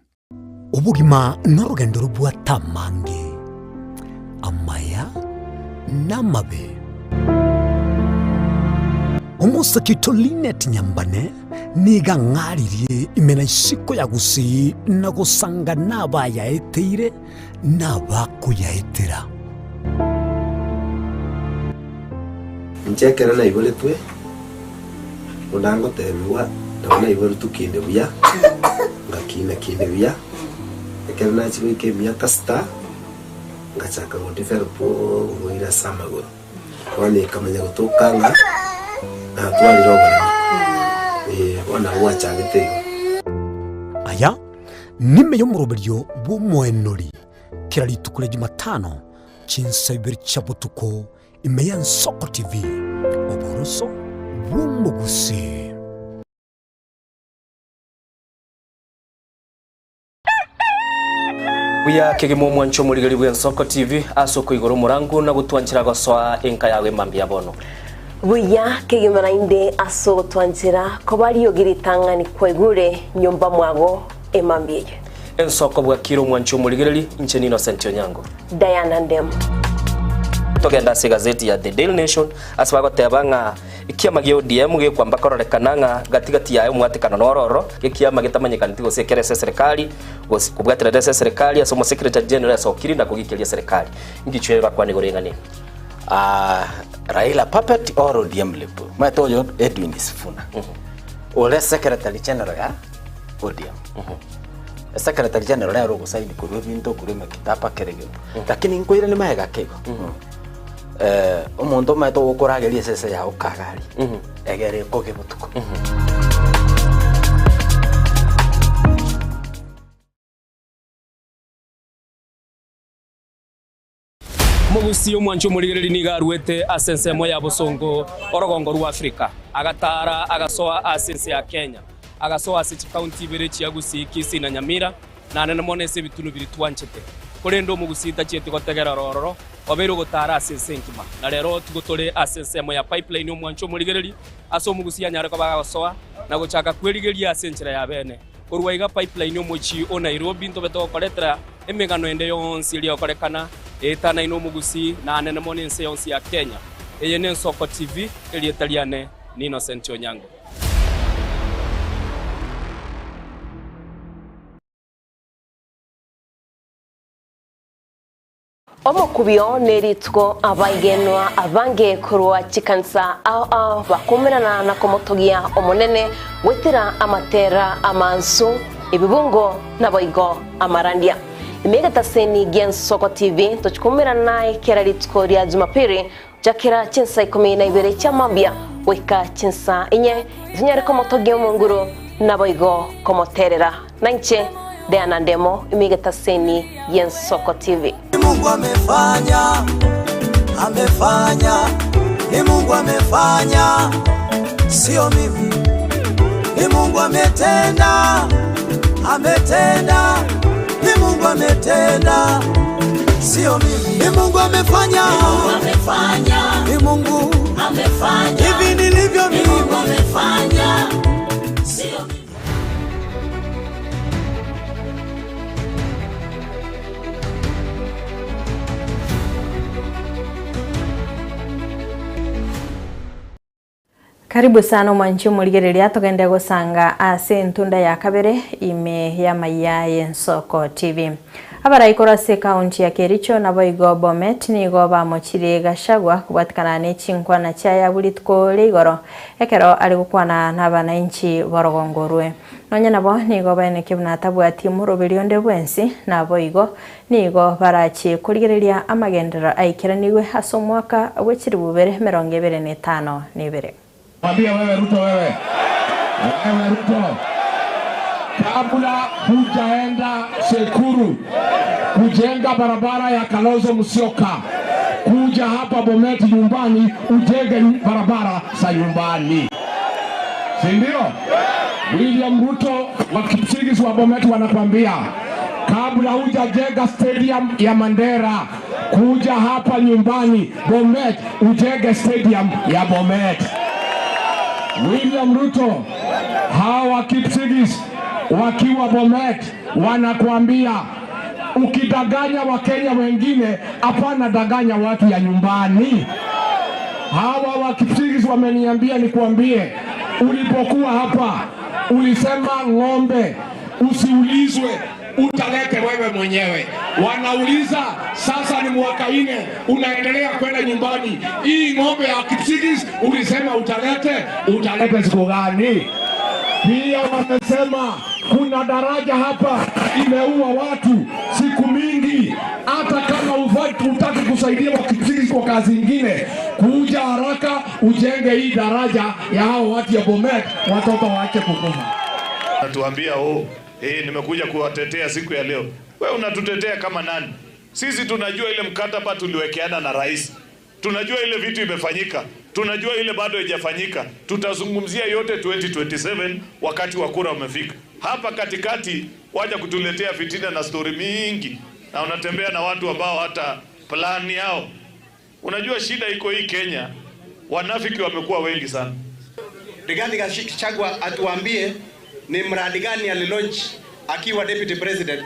Speaker 9: Obogima norogendo robwate amange, amaya na amabe. Omosake oito Linet Nyambane nigo ang'aririe ime na isiko ya Gusii na gosanga nabayaeteire na abakoyaetera.
Speaker 22: Inche ekero naiboretwe, buna ngotebigwa, nabo naiboretwe kinde buya, ngakina kinde buya, ekero nachia goika emiaka sita, ngachaka go develop oborwaire ase amagoro. Bono ekamanya gotoka ng'a natwarire oboremo, eh, bono nabo gwachagete igo.
Speaker 9: Aya nime y'omoroberio bw'omoenori kera rituko ria Jumatano chinsa ibere chia botuko ime y'Ensoko TV, oboroso bw'omogusii.
Speaker 23: Buya kegima omwancho omorigeri bw'Ensoko TV ase okoigora omorango na gotwanchera gosoa enka yago emambia bono.
Speaker 24: Buya kegima naende ase ogotwanchera koba riogi ritang'ani kwaigure nyomba mwago emambia eye.
Speaker 23: Ensoko bwakire omwancho omorigereri, inche n'Innocent Onyango.
Speaker 24: Diana Ndemo.
Speaker 23: Togende ase egazeti ya The Daily Nation ase bagoteba ng'a ekiama gia ODM gekwamba kororekana ng'a gati gati yaye omwatekano noro ororo, ekiama getamanyekaneti gose ekere ase eserekari gose kobwaterera ase eserekari ase omosecretary general esokiri na kogikeria eserekari. Ngichwe bakwane igoro ing'ana eye.
Speaker 25: Ah, Raila puppet or ODM lip. Omanyete oyo Edwin Sifuna. Ore secretary general ya ODM. Secretary general nere ogosaini korwa ebinto korwa emekitaba kera egento. Lakini nkoiranie magega ake igo. Eh, omonto omanyete ogokorageria esese yago kagari egere ekoge botuko.
Speaker 23: Omogusii omwancha omorigereria nigo aruete ase ensemo ya bosongo orogongo rwa Afrika, agataara agasoa ase ense ya Kenya, agasoa ase chikaunti ibere chia Gusii, Kisii na Nyamira, na nene mono ase ebitunu biria twanchete. Korende omogusii tachieti gotegera ororo, obeire ogotaara ase ense engima. Na rero tigo tore ase ensemo ya Pipeline omwancha omorigereria, ase omogusii anyare koba agagosoa na gochaka kwerigeria ase enchera ya bene. Korwa iga Pipeline omochie o Nairobi ntobe togokoretera emegano ende yonsi eria egokorekana eetanaine omogusii na anene mono ense yonsi ya Kenya. Eye n'Ensoko TV, erieta riane ni Innocent Onyango.
Speaker 24: Omokubio nerituko abaigenwa abange korwa chikanisa ao ao bakomerana na komotogia Omonene goetera amatera amansu, ebibungo naboigo amarandia. Ime egetaseni gi'Ensoko TV tochikomerana naye kera rituko ria Jumapili gochakera chinsa ikomi na ibere chia mambia goika chinsa inye, tonyare komotogia Omonguru naboigo komoterera. Nainche Diana Ndemo, ime egetaseni gi'Ensoko TV.
Speaker 26: Ni Mungu amefanya, amefanya, ni Mungu amefanya, sio mimi. Ni Mungu ametenda, ametenda, ni Mungu ametenda, sio mimi. Ni Mungu amefanya,
Speaker 27: Ni Mungu amefanya,
Speaker 26: ni Mungu
Speaker 27: amefanya,
Speaker 26: hivi nilivyo
Speaker 27: Ni
Speaker 26: mimi.
Speaker 27: Mungu amefanya, sio mimi.
Speaker 2: Karibu sana omwanchi omorigereria togende gosanga ase entunda ya kabere ime y'amaiya y'Ensoko TV. Abarai korwa ase ekaunti ya Kericho naboigo Bomet nigo bamochirie Gachagua kobwatikana ne chinkwana chiaya buna rituko ria igoro Ekero are gokwana nabananchi b'orogongo orwe. Nonya nabo nigo baenekia buna tabwati moroberi onde bwensi, naboigo nigo barachie korigereria amagenderero aikeranigwe ase omwaka bwe chilifu bibere emerongo ebere na etano na ebere.
Speaker 3: Mwambie wewe Ruto, wewe wewe Ruto, kabla hujaenda Sekuru kujenga barabara ya Kalonzo Musyoka, kuja hapa Bomet nyumbani ujenge barabara za nyumbani, si ndio? William Ruto wa Kipsigis wa Bomet wanakwambia kabla hujajenga stadium ya Mandera, kuja hapa nyumbani Bomet ujenge stadium ya Bomet. William Ruto, hawa Kipsigis wakiwa Bomet wanakuambia ukidanganya Wakenya wengine, hapana danganya watu ya nyumbani. Hawa wa Kipsigis wameniambia nikuambie, ulipokuwa hapa ulisema ng'ombe usiulizwe utalete wewe mwenyewe. Wanauliza sasa, ni mwaka ine unaendelea kwenda nyumbani, hii ng'ombe ya Kipsigis ulisema utalete, utalete siku gani? Pia wamesema kuna daraja hapa imeua watu siku mingi. Hata kama hutaki kusaidia Wakipsigis kwa kazi ingine, kuja haraka ujenge hii daraja ya hao watu ya Bomet, watoto waache kukufa.
Speaker 6: Natuambia oh, nimekuja kuwatetea siku ya leo. We unatutetea kama nani? Sisi tunajua ile mkataba tuliwekeana na rais, tunajua ile vitu imefanyika, tunajua ile bado haijafanyika. Tutazungumzia yote 2027 wakati wa kura umefika. Hapa katikati waja kutuletea fitina na stori mingi, na unatembea na watu ambao hata plani yao. Unajua shida iko hii Kenya, wanafiki wamekuwa wengi sana.
Speaker 11: Rigathi Gachagua atuambie ni mradi gani alilaunch akiwa deputy president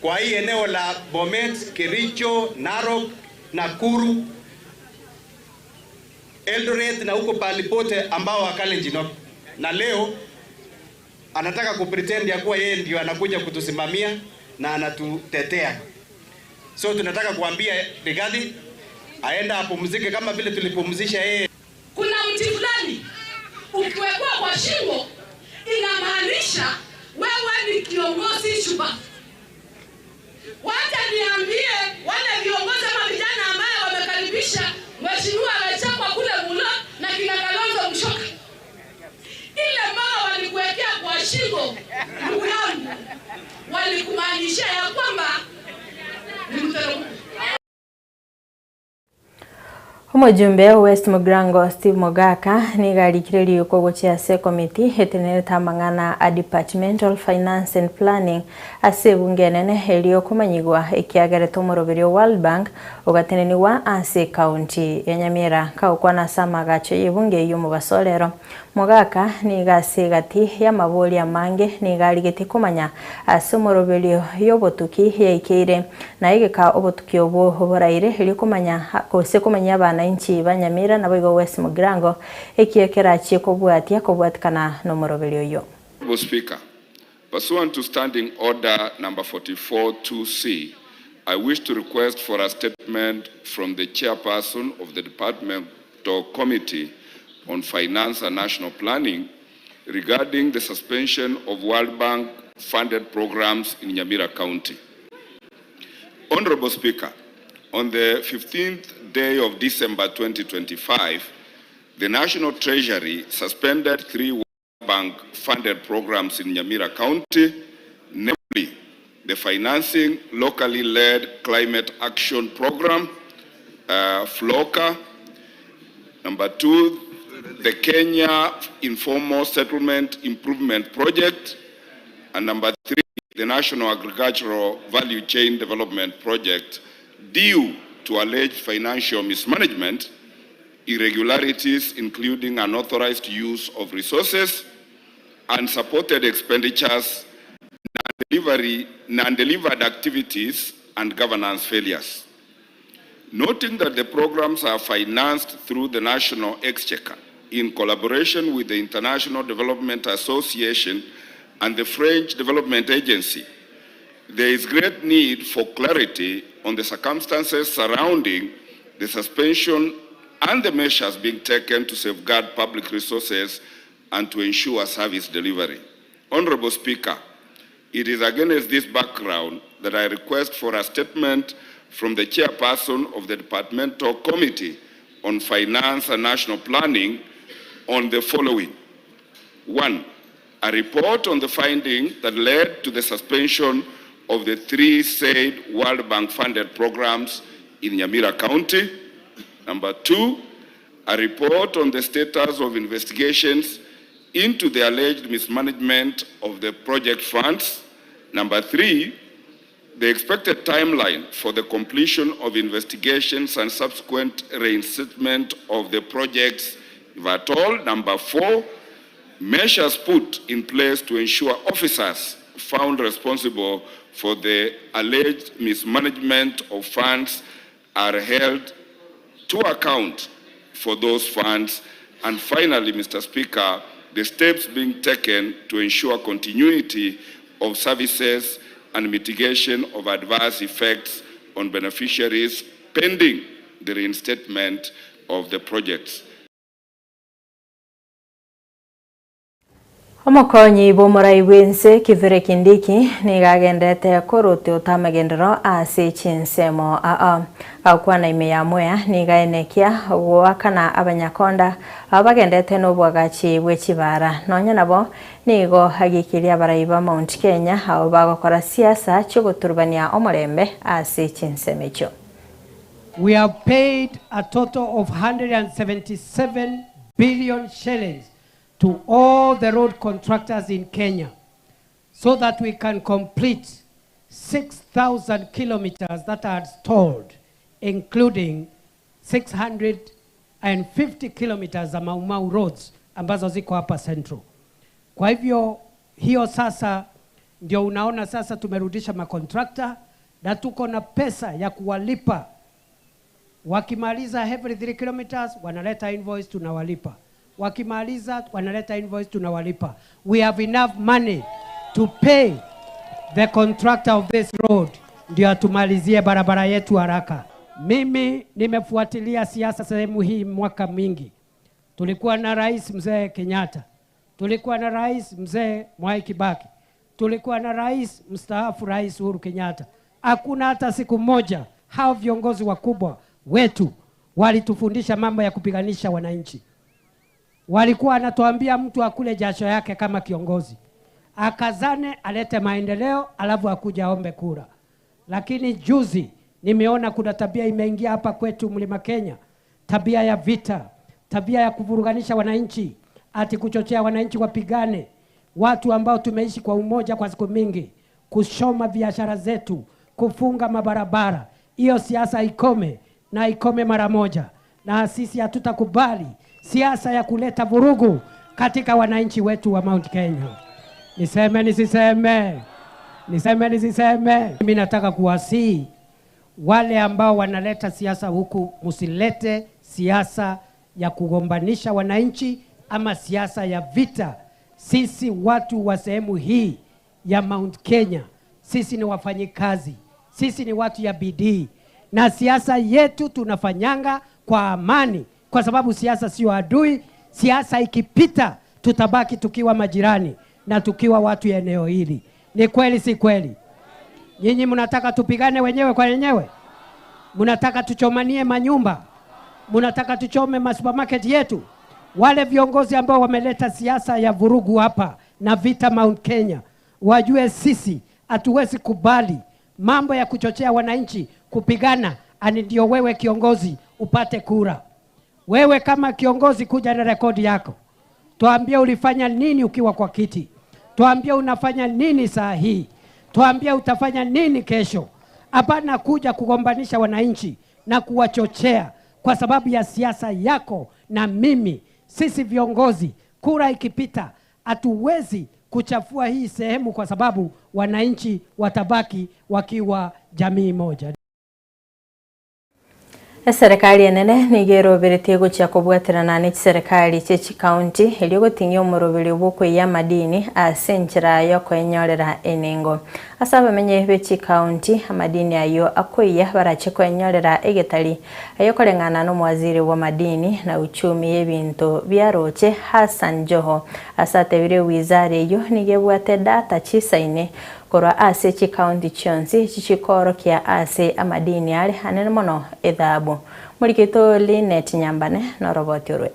Speaker 11: kwa hii eneo la Bomet, Kericho, Narok, Nakuru, Eldoret na huko pahali pote ambao Wakalenjin wako. Na leo anataka kupretend ya kuwa yeye ndio anakuja kutusimamia na anatutetea. So tunataka kuambia Rigathi aenda apumzike kama vile tulipumzisha yeye.
Speaker 12: Kuna mti fulani ukiwekwa kwa shingo inamaanisha wewe ni kiongozi shupavu. Wacha niambie wale viongozi ama vijana ambaye wamekaribisha Mheshimiwa Gachagua kule Mulo na kina Kalonzo Musyoka, ile mawe walikuwekea kwa shingo, ndugu yangu, walikumaanishia ya kwamba ni mteremko.
Speaker 2: Omojumbe o West Mugirango Steve Mogaka nigo arikire riko gochia ase ekomiti etenerete amang'ana a Departmental Finance and Planning ase ebunge enene erio okomanyigwa ekiagerete omoroberi o World Bank ogateneniwa ase ekaunti ya Nyamira kagokwana ase amagacho ya ebunge eywo omobaso Mogaka nigo ase egati ya amabori amange nigo arigete komanya ase omoroberio ya obotuki yaikeire na egeka obotuki obwo boraire erio komanya gose komanya abananchi ba Nyamira nabo igo West Mugirango ekiyo kerachie kobwatia kobwatikana na omoroberio oyo.
Speaker 13: Honorable Speaker, pursuant to Standing Order number 44-2C, I wish to request for a statement from the chairperson of the Departmental Committee on Finance and National Planning regarding the suspension of World Bank funded programs in Nyamira County. Honorable Speaker, on the 15th day of December 2025, the National Treasury suspended 3 World Bank funded programs in Nyamira County, namely the Financing Locally Led Climate Action Program, FLLoCA, number 2, the Kenya Informal Settlement Improvement Project, and number 3, the National Agricultural Value Chain Development Project, due to alleged financial mismanagement, irregularities including unauthorized use of resources, unsupported expenditures, non-delivered activities, and governance failures. Noting that the programs are financed through the National Exchequer in collaboration with the International Development Association and the French Development Agency, there is great need for clarity on the circumstances surrounding the suspension and the measures being taken to safeguard public resources and to ensure service delivery. Honorable Speaker, it is against this background that I request for a statement from the chairperson of the Departmental Committee on Finance and National Planning on the following. 1, a report on the finding that led to the suspension of the 3 said World Bank funded programs in Nyamira County. Number 2, a report on the status of investigations into the alleged mismanagement of the project funds. Number 3, the expected timeline for the completion of investigations and subsequent reinstatement of the projects, if at all. Number 4, Measures put in place to ensure officers found responsible for the alleged mismanagement of funds are held to account for those funds. And finally, Mr. Speaker, the steps being taken to ensure continuity of services and mitigation of adverse effects on beneficiaries pending the reinstatement of the projects.
Speaker 2: Omokonyi bw'omorai bw'ense Kithure Kindiki nigo agenderete korotota amagenderero ase chinsemo aa. Agokwana ime ya Mwea nigo aenekia goakana abanyakonda abwo bagenderete nobwagachi bwe chibara. Nonya nabo nigo agikirie abarai ba Mount Kenya abwo bagokora siasa chiogoturubania omorembe ase chinsemo echio.
Speaker 8: We have paid a total of 177 billion shillings to all the road contractors in Kenya so that we can complete 6,000 kilometers that are stalled, including 650 kilometers za Mau Mau roads ambazo ziko hapa Central. Kwa hivyo hiyo sasa ndio unaona sasa tumerudisha makontrakta na tuko na pesa ya kuwalipa. Wakimaliza every 3 kilometers wanaleta invoice tunawalipa. Wakimaliza wanaleta invoice tunawalipa. We have enough money to pay the contractor of this road ndio atumalizie barabara yetu haraka. Mimi nimefuatilia siasa sehemu hii mwaka mingi. Tulikuwa na rais mzee Kenyatta, tulikuwa na rais mzee Mwai Kibaki, tulikuwa na rais mstaafu Rais Uhuru Kenyatta. Hakuna hata siku moja hao viongozi wakubwa wetu walitufundisha mambo ya kupiganisha wananchi. Walikuwa wanatuambia mtu akule jasho yake kama kiongozi, akazane alete maendeleo, alafu akuja aombe kura. Lakini juzi nimeona kuna tabia imeingia hapa kwetu Mlima Kenya, tabia ya vita, tabia ya kuvuruganisha wananchi, ati kuchochea wananchi wapigane, watu ambao tumeishi kwa umoja kwa siku mingi, kushoma biashara zetu, kufunga mabarabara. Hiyo siasa ikome na ikome mara moja, na sisi hatutakubali siasa ya kuleta vurugu katika wananchi wetu wa Mount Kenya. Niseme nisiseme? Niseme nisiseme? Mimi nataka kuwasihi wale ambao wanaleta siasa huku, msilete siasa ya kugombanisha wananchi ama siasa ya vita. Sisi watu wa sehemu hii ya Mount Kenya, sisi ni wafanyikazi, sisi ni watu ya bidii, na siasa yetu tunafanyanga kwa amani, kwa sababu siasa sio adui. Siasa ikipita, tutabaki tukiwa majirani na tukiwa watu ya eneo hili. Ni kweli si kweli? Nyinyi mnataka tupigane wenyewe kwa wenyewe? Mnataka tuchomanie manyumba? Mnataka tuchome masupermarket yetu? Wale viongozi ambao wameleta siasa ya vurugu hapa na vita Mount Kenya wajue sisi hatuwezi kubali mambo ya kuchochea wananchi kupigana, ani ndio wewe kiongozi upate kura. Wewe kama kiongozi kuja na rekodi yako, tuambie ulifanya nini ukiwa kwa kiti, tuambie unafanya nini saa hii, tuambie utafanya nini kesho. Hapana kuja kugombanisha wananchi na kuwachochea kwa sababu ya siasa yako na mimi. Sisi viongozi, kura ikipita, hatuwezi kuchafua hii sehemu kwa sababu wananchi watabaki wakiwa jamii moja.
Speaker 2: Eserekari enene nigo eroberetie gochia kobwaterana ne chiserekari chie chikaunti erio goting'ia omoroberio bw'okoiyia amadini ase enchera yokoenyorera enengo. Ase abamenyi be chikaunti, amadini ayio akoiyia barache koenyorera egetari aye okoreng'ana na omowaziri bw'amadini na uchumi y'ebinto biaroche Hassan Joho ase atebire wizara eyio nigo ebwate data chisaine Korwa ase chikaunti chionsi chichikoorokia ase amadini are anene mono ethabu. Morikito Linet Nyambane noroboti orwe.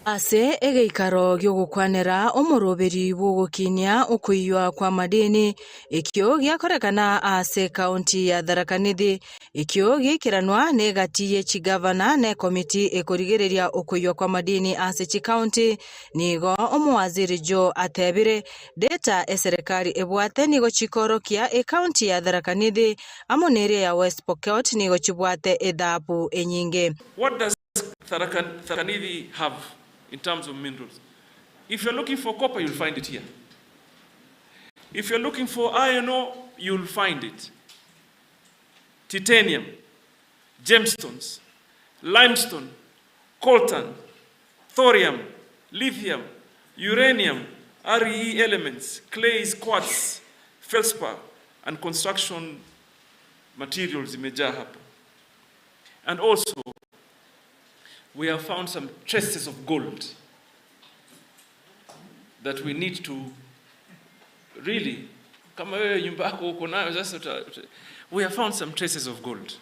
Speaker 10: Ase egeikaro gi'ogokwanera omoroberi bw'ogokinia okoiywa kw'amadini, ekio giakorekana ase ekaunti ya Tharaka Nithi, Ekio giaikeranwa negati ye chigavana na ekomiti ekorigereria okoiywa kw'amadini ase chikaunti. Nigo omowaziri Joe atebire, Data eserekari ebwate nigo chikorokia ekaunti ya Tharaka Nithi amo neria ya West Pokot nigo chibwate ethabu enyinge.
Speaker 14: What does Tharaka Nithi have in terms of minerals? If you're looking for copper, you'll find it here. If you're looking for iron ore, you'll find it. Titanium, gemstones, limestone, coltan, thorium, lithium, uranium, REE elements, clays, quartz, feldspar, and construction materials zimejaa hapo. And also, we have found some traces of gold that we need to really, kama wewe nyumba yako uko nayo sasa, we have found some traces of gold.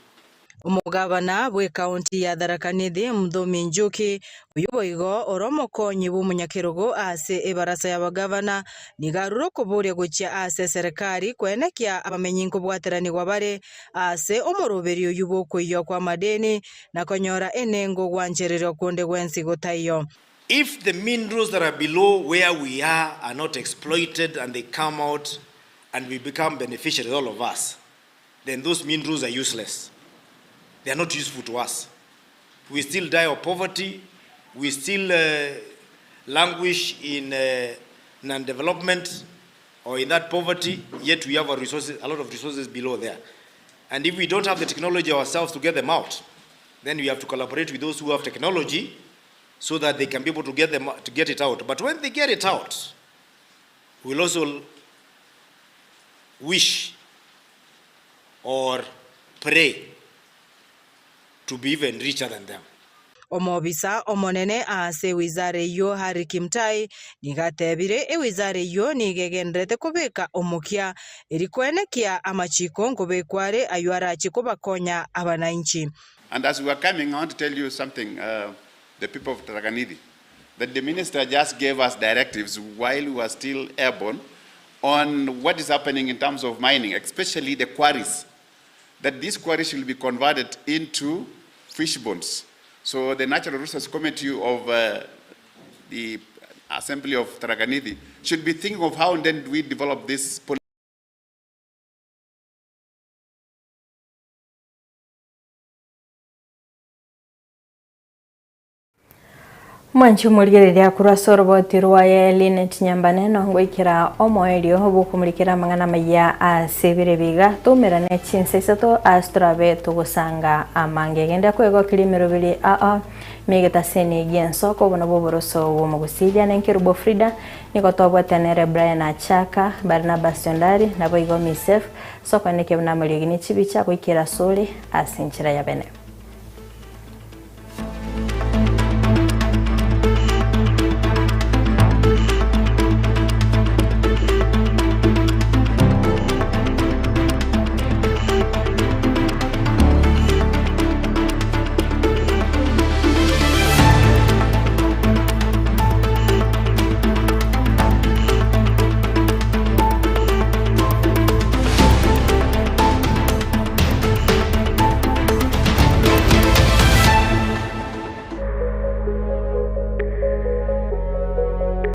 Speaker 10: Omogabana bw'ekaunti ya Tharaka Nithi, Muthomi Njuki, oyio boigo ore omokonyi bw'omonyakerogo ase ebarasa y'abagavana, nigo arure okoboria gochia ase eserekari koenekia abamenyi nkobwateranigwa bare ase omoroberio oyio bw'okoiywa kw'amadeni na konyora enengo gwanchererwa konde gwensi gotaiyo.
Speaker 15: If the minerals that are below where we are are not exploited and they come out and we become beneficiaries, all of us, then those minerals are useless. They are not useful to us. We still die of poverty. We still languish in non-development or in that poverty, yet we have a, resources, a lot of resources below there. And if we don't have the technology ourselves to get them out, then we have to collaborate with those who have technology so that they can be able to get them to get it out. But when they get it out, we'll also wish or pray to be even richer than them.
Speaker 10: Omobisa omonene ase ewizara eyio Harry Kimtai nigo atebire ewizara eyio nigo egendererete kobeka omokia eri koenekia amachiko nkobekwa are ayio arache kobakonya abanainchi.
Speaker 13: And as we are coming, I want to tell you something, uh, the people of Tharaka Nithi, that the minister just gave us directives while we were still airborne on what is happening in terms of mining, especially the quarries, that these quarries will be converted into fish ponds. So the Natural Resources Committee of uh, the Assembly of Tharaka Nithi should be thinking of how then do we develop this policy.
Speaker 2: Mwanchi omorigereria korwa ase oroboti rwaye Linet Nyambane nongoikera omoerio bw'okomurikera amang'ana amaya ase ebire biga toumerane chinsa isato ase torabe togosanga amange genda kwegokeria emeroberi ao megetaseni gi'ensoko obo nabwo oboroso bw'omogusii Nenke Rubo Frida nigo twabwate nere Brian Achaka Barnabas Ondari naboigo Misef sokwaneke buna amariogi ne chibicha goikera asore ase enchera ya bene.